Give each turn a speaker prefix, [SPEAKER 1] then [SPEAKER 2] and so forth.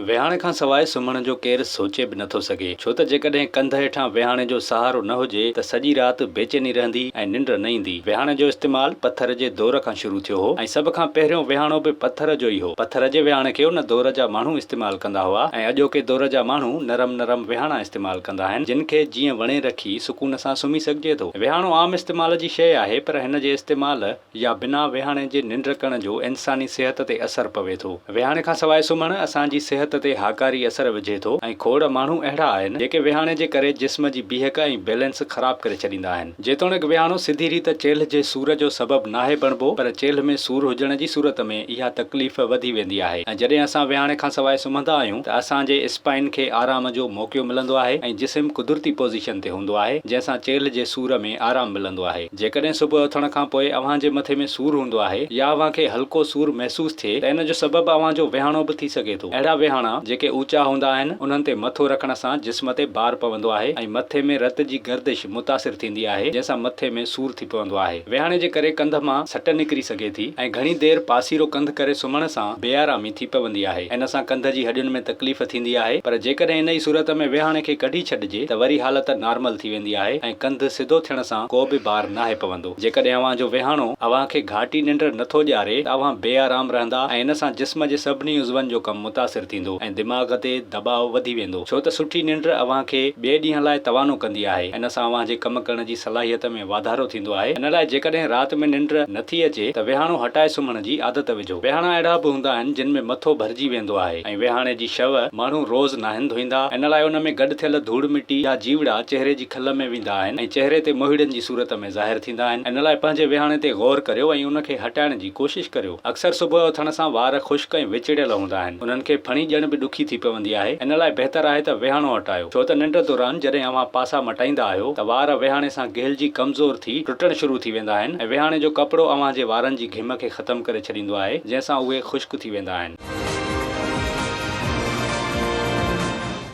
[SPEAKER 1] ويهاڻي کان سواء سمهڻ جو ڪير سوچي به نٿو سگهي، ڇو ته جيڪڏهن ڪنڌ هيٺان ويهاڻي جو سهارو نه هجي ته سڄي رات بيچيني رهندي ۽ ننڊ نه ايندي. ويهاڻي جو استعمال پٿر جي دور کان شروع ٿيو هو ۽ سڀ کان پهريون ويهاڻو به پٿر جو ئي هو. پٿر جي ويهاڻي کي ان دور جا ماڻهو استعمال ڪندا هئا ۽ اڄوڪي دور جا ماڻهو نرم نرم ويهاڻا استعمال ڪندا آهن، جن کي جيئن وڻي رکي سڪون سان سمهي سگهجي ٿو. ويهاڻو عام استعمال جي شيء آهي پر هن جي استعمال يا بنا ويهاڻي جي ننڊ ڪرڻ جو انساني صحت تي اثر پوي ٿو. ويهاڻي کان سواء سمهڻ اسان جي صحت تي هاڪاري اثر وجهي ٿو ۽ کوڙ ماڻهو اهڙا آهن جيڪي ويهاڻي جي ڪري جسم جي بيهڪ ۽ بيلنس خراب ڪري ڇڏيندا آهن. جيتوڻيڪ ويهاڻو سڌي ريت چيلهه جي سور جو سبب ناهي بڻبو پر چيلهه ۾ سور هجڻ جي صورت ۾ اها تڪليف وڌي ويندي آهي ۽ جڏهن اسان ويهاڻي کان سواء سمهندا آهيون ته اسان جي اسپائن کي آرام جو موقعو ملندو آهي ۽ جسم قدرتي پوزيشن تي هوندو آهي جنهن سان چيلهه جي سور ۾ آرام ملندو آهي. جيڪڏهن صبح اٿڻ کان پوء اوهان جي مٿي ۾ سور هوندو آهي يا اوهان کي هلڪو سور محسوس ٿئي ته ان جو سبب اوهان جو ويهاڻو به ٿي سگهي ٿو. اهڙا ويهاڻا جيڪي اوچا هوندا آهن انهن تي مٿو رکڻ سان جسم تي بار پوندو آهي ۽ مٿي ۾ رت جي گردش متاثر ٿيندي آهي جنهن سان مٿي ۾ سور ٿي پوندو آهي. ويهاڻي جي ڪري ڪنڌ مان سٽ نڪري سگهي ٿي ۽ گهڻي دير پاسيرو ڪنڌ ڪري سمهڻ سان بي آرامي ٿي پوندي آهي. ان سان ڪنڌ جي هڏين ۾ تڪليف ٿيندي آهي پر جيڪڏهن ان ئي صورت ۾ ويهاڻي کي ڪڍي ڇڏجي ته وري حالت نارمل ٿي ويندي آهي ۽ ڪنڌ سڌو ٿيڻ سان ڪو به بار ناهي پوندو. جيڪڏهن اوهان جو ويهاڻو اوهان کي گهاٽي ننڊ نه ٿو ڏياري ته اوهان بي آرام رهندا ۽ ان سان جسم جي سڀني عضون جو ڪم متاثر ٿيندو ۽ دماغ تي دٻاء وڌي ويندو ڇو ته سٺي ننڊ اوهان کي ٻئي ڏينهن لاء توانو ڪندي آهي ان سان اوهان جي ڪم ڪرڻ جي صلاحيت ۾ واڌارو ٿيندو آهي ان لاء جيڪڏهن رات ۾ ننڊ نه ٿي اچي ته ويهاڻو هٽائي سمهڻ جي عادت وجهو. ويهاڻا اهڙا به هوندا آهن جن ۾ مٿو ڀرجي ويندو آهي ۽ ويهاڻي جي شو ماڻهو روز ناهن ڌوئيندا ان لاء ان ۾ گڏ ٿيل ڌوڙ مٽي يا جيوڙا چهري جي کل ۾ ويندا آهن ۽ چهري تي موهيڙن جي صورت ۾ ظاهر ٿيندا آهن ان لاء پنهنجي ويهاڻي تي غور ڪريو ۽ ان کي هٽائڻ جي ڪوشش ڪريو. اڪثر صبح اٿڻ سان وار خشڪ ۽ وچڙيل هوندا آهن انهن کي ڦڻي ڄڻ به ڏکي ٿي پوندي آهي ان لاء بهتر آهي ته ويهاڻو هٽايو ڇو ته ننڊ دوران جڏهن اوهان پاسا مٽائيندا آهيو ته وار ويهاڻي سان گهلجي ڪمزور ٿي ٽٽڻ شروع ٿي ويندا آهن ۽ ويهاڻي جو ڪپڙو اوهان جي وارن جي گهم کي ختم ڪري ڇڏيندو آهي جنهن سان اهي خشڪ ٿي ويندا آهن.